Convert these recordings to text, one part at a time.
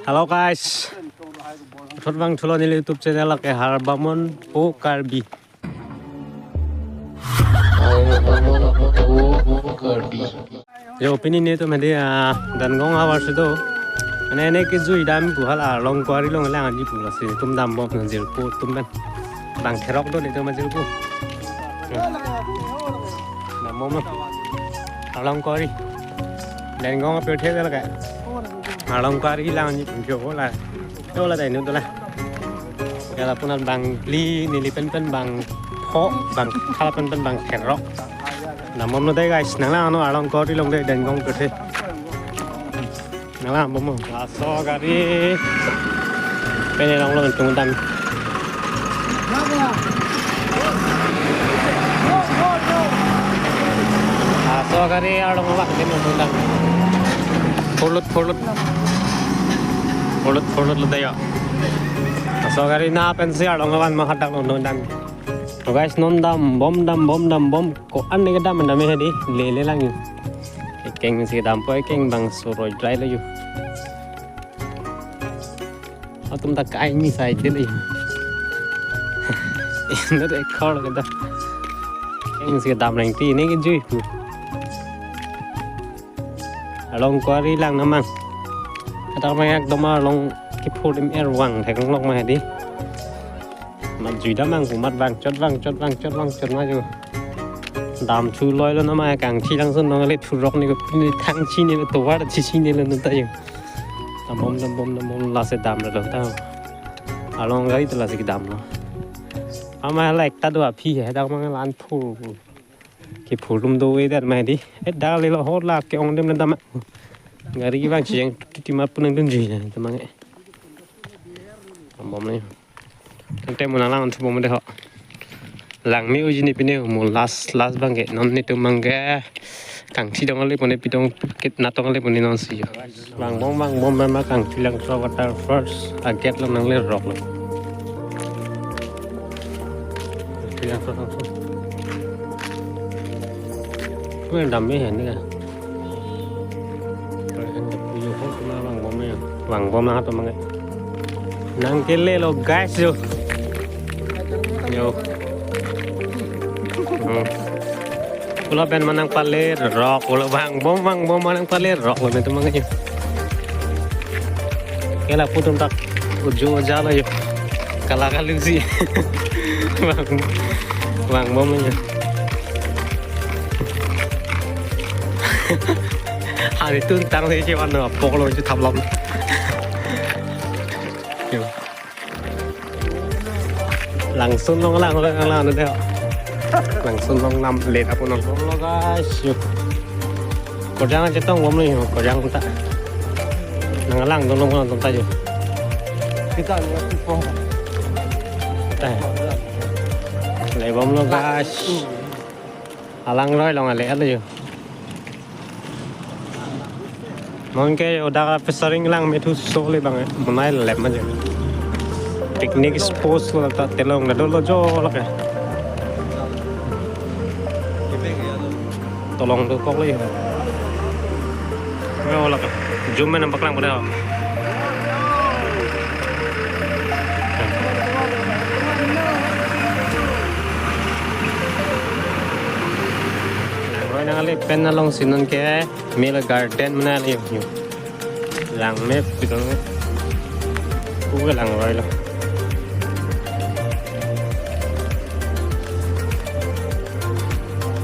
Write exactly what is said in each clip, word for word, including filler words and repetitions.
Hello guys. Thot bang thulo neli YouTube channel ke Harbamon Po Karbi. Yo, pini netum hedi, ah, Dangong havar si do. Ane ne kejui dam pu hala Arlong Kuari along lang ji pu lasi netum dambom nang jirpo atum pen. Bang therok do netum ajirpo. Dambom lo. Arlong Kuari. Dangong apirthe lake Arlong Kuari lang ji pu jo la. Dola dai nu dola. Kala punat bang phli neli pen pen bang pho bang kala pen pen bang therok. Dambom lo dei guys, nang lang ano Arlong Kuari along dei Dangong apirthe. Nang lang bom. Laso gari. Pen along lo tung dam. Laso gari arlong abang pen tung dam. Purlut purlut. Purlut purlut lo dei yo. Laso gari na pensi arlong abang ma hadak lo tung dam. So guys, non dambom dambom dambom. Ko-an ne kedam dam hedi, lele lang yo. Ekeng si dampo, ekeng bang suroi drai lo yo. Atum ta kai ni sai de lo yo. Indo de khol kedam. Ekeng si dam reng ti ne kejui pu. Arlong Kuari lang namang. Kata mang yak doma arlong kiphur im er vang thek lok ma hedi. Mat jui dam mang pu mat vang chot vang chot vang chot vang chot ma jo. Dam thu loi lo nama kangthi langsun nang le thurok ni ko ni thangchi ni lo tovar chichi ni lo nang ta jo. Dambom dambom dambom lasi dam lo ta. Arlong gari ta lasi kedam lo. Ama la ekta do aphi he dak mang lan phu. Kiphur atum do-e det ma hedi. Eh, dak le lo hor la ke-ong dem dam. Gari kevang cheng titi ma pu nangdunji na ta mang. Dambom ni. Tangte mo nang lang thu bom de ho. Lang me uji ni pine mo last last bang ke. Non netum bang ke. Kangthi dong ale pone pitong kit natong ale pone non si yo. Vangbom vangbom mama kangthi langso water first a gate lo nang le rok lo. Kangthi langso langso. Kue dam me hen ni ka. Kue hen de puyo ho kuma vangbom me. Vangbom na to mange. Nang kele lo guys yo. Yo. Hmm. Pulo pen manang pale rok, pulo vangbom vangbom manang pale rok, pulo netum mang yo. Kela putum tak ujo jalo yo. Kala kalu si. Vang, vangbom yo. Hari tun tang si chewan no pok lo chu thap lom. Yo. Langsun long lang lang lang lang deh. Langsun long nam le apo nang. Lo guys, yo. Korjang chetong bom ni yo, korjang ta. Nang lang dong long lang ta yo. Kita lihat di pohon. Ta. Le bom lo guys. Alang roi long ale alo yo. Nonke yo dak pesaring lang methu sole bang, eh, monai lep ma je. Picnic spot lo ta telong na dolo jo lake. Tolong tu kok le yo. Yo lake. Jum me nampak lang pada. Langroi nang ale pen along si nonke Mela Garden mana ale yo. Lang me pitong me. Ku langroi lo.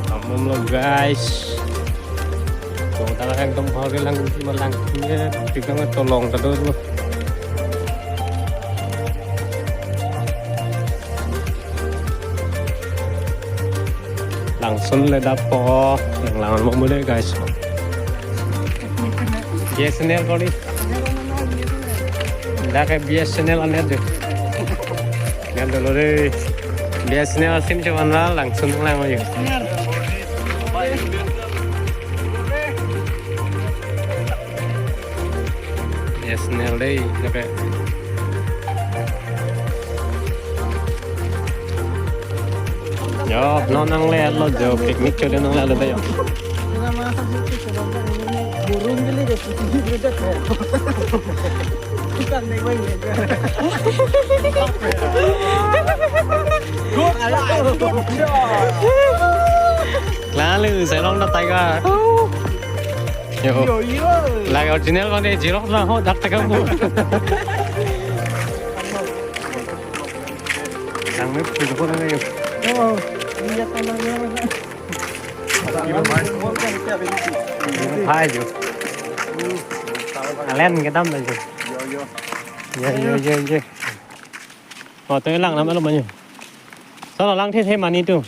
Dambom lo guys. Tong ta ekdom bhar ke lang ma lang ne tikang tolong ta do lo. Langsun le dap po, lang lang mo mule guys. B S N L kali. Dak ke B S N L anet deh. Ngan dolo deh. B S N L sim cuman lah langsun lang aja. B S N L dei, dak ke. Yo, non nang le lo jo, picnic cho de nang le lo yo. Burung gili ke putih gede. Lalu, Zilong the tiger. Yo. Yo, yo. Lake original kone Zilong na ho, dak tiger bu. Langmephu ko lang yo. Oh, iya, tenang ya. Hai jo. Alen kedam dah jo. Yo, yo. Yo, yo, yo, yo. Oh, to lang nama lo manyo. Solo lang the the mani tu.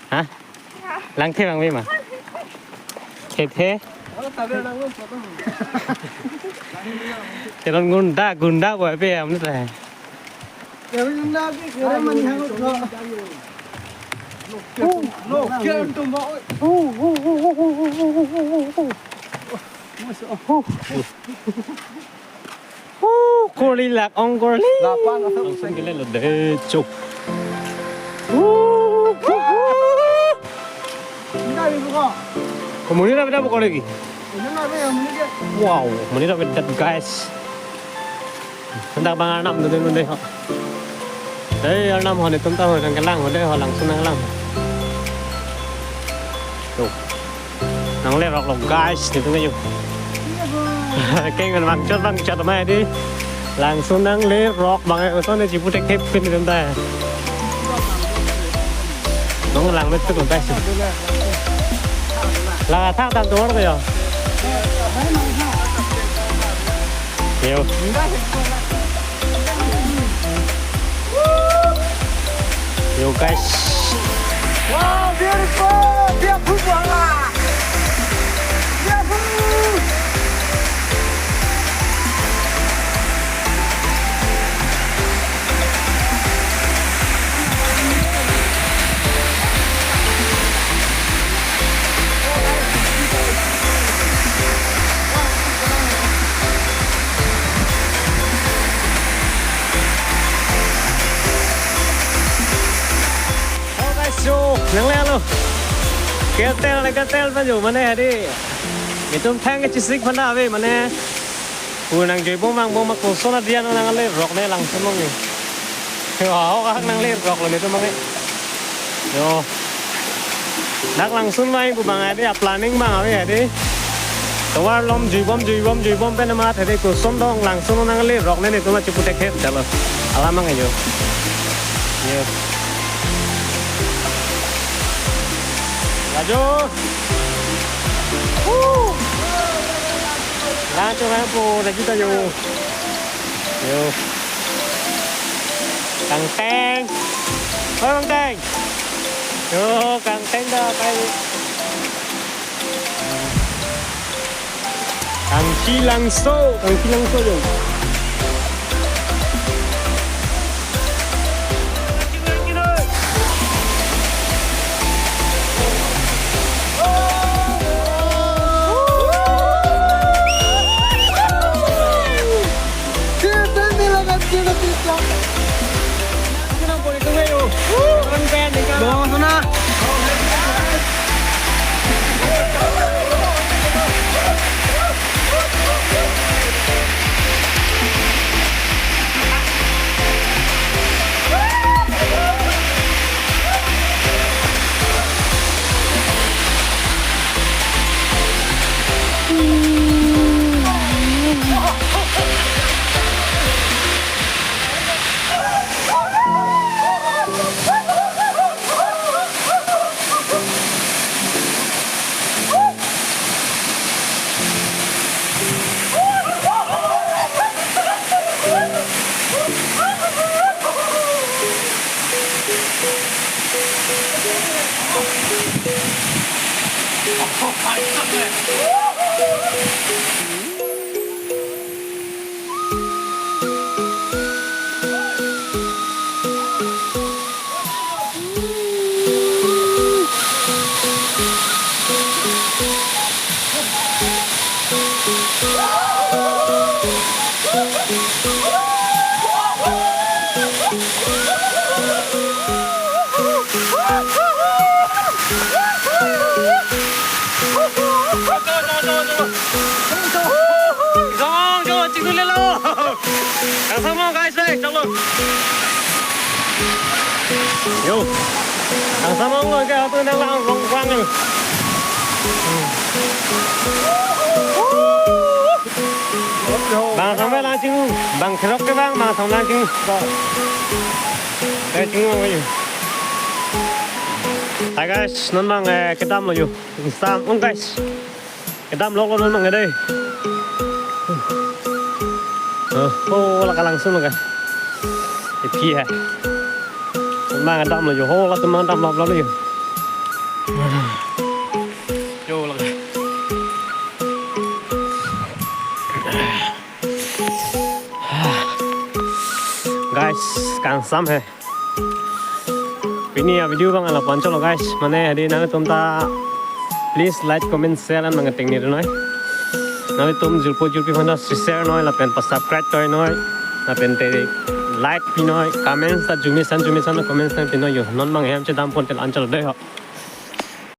Ha? Lang the bang be ma. The the. Teron gunda, gunda boy pe amne ta. Hu, korli lak ong korli. Lapan asal. Langsung kele lo de chuk. Hu, hu, hu. Ko monit ave dak pokok lagi. Wow, monit ave dak guys. Hendak bang arnam dun dun deh. Hei arnam ho, netum ta ho nangkelang ho deh ho, langsung nanglang. Tuh. Nanglerok lo guys, netum ke yo. Keng kan bangchot bangchot ma di. Langsung nanglerok bang, eh, so ne chipu thekthep pin netum ta. Nanglang met tu guys. Lang athak tang tor ke yo. Yo. Yo guys. Wow, beautiful. Beautiful. Beautiful. Oh guys, yo, nangle lo. Ketel, ketel pa jo, mane hari. Itum thang ke chisik phan ave, mane. Pu nangjui bom bang bom ma koson adia nanglerok ne langsung bang ni. Yo, ahok ahak nanglerok lo netum bang e. Yo. Dak langsung mai pu bang adi a planning bang ave adi. Tovar lom jui bom jui bom jui bom pen amat adi koson dong langsung nanglerok ne netum chipu thekthep dalo. Alam bang yo. Yo. Laju. Woo. Lang cho lang po, laju ta yo. Yo. Kangteng. Oi, Kangteng. Yo, Kangteng dah kai. Kangki Langso, Kangki Langso yo. Come on, guys, hey, come on. Yo. Kangsam ong lo ke atu nang lang rong kwang lo. Bang sang ba lang ching, bang kerok ke bang, bang sang lang ching. Ke ching ong yo. Hi guys, non bang, eh, kedam lo yo. Kangsam ong guys. Kedam lok lo non bang ke dei. Oh, oh, la kalang sun lo ke. Iphi hai. Mang kedam lo yo, ho la tu mang dam lap lap lo yo. Yo la ke. Guys, kangsam hai. Pini a video bang lapu-an chot lo guys. Mane hadi nangtum ta please like, comment, share an nang tengne noi. Nangtum julpo julpi aphan ta share noi lapen pa subscribe toi noi. Lapen te like pi noi, comments ta jumi san jumi san comments ta pi noi yo. Non bang hem chedam pon tel an chot lo dei ho.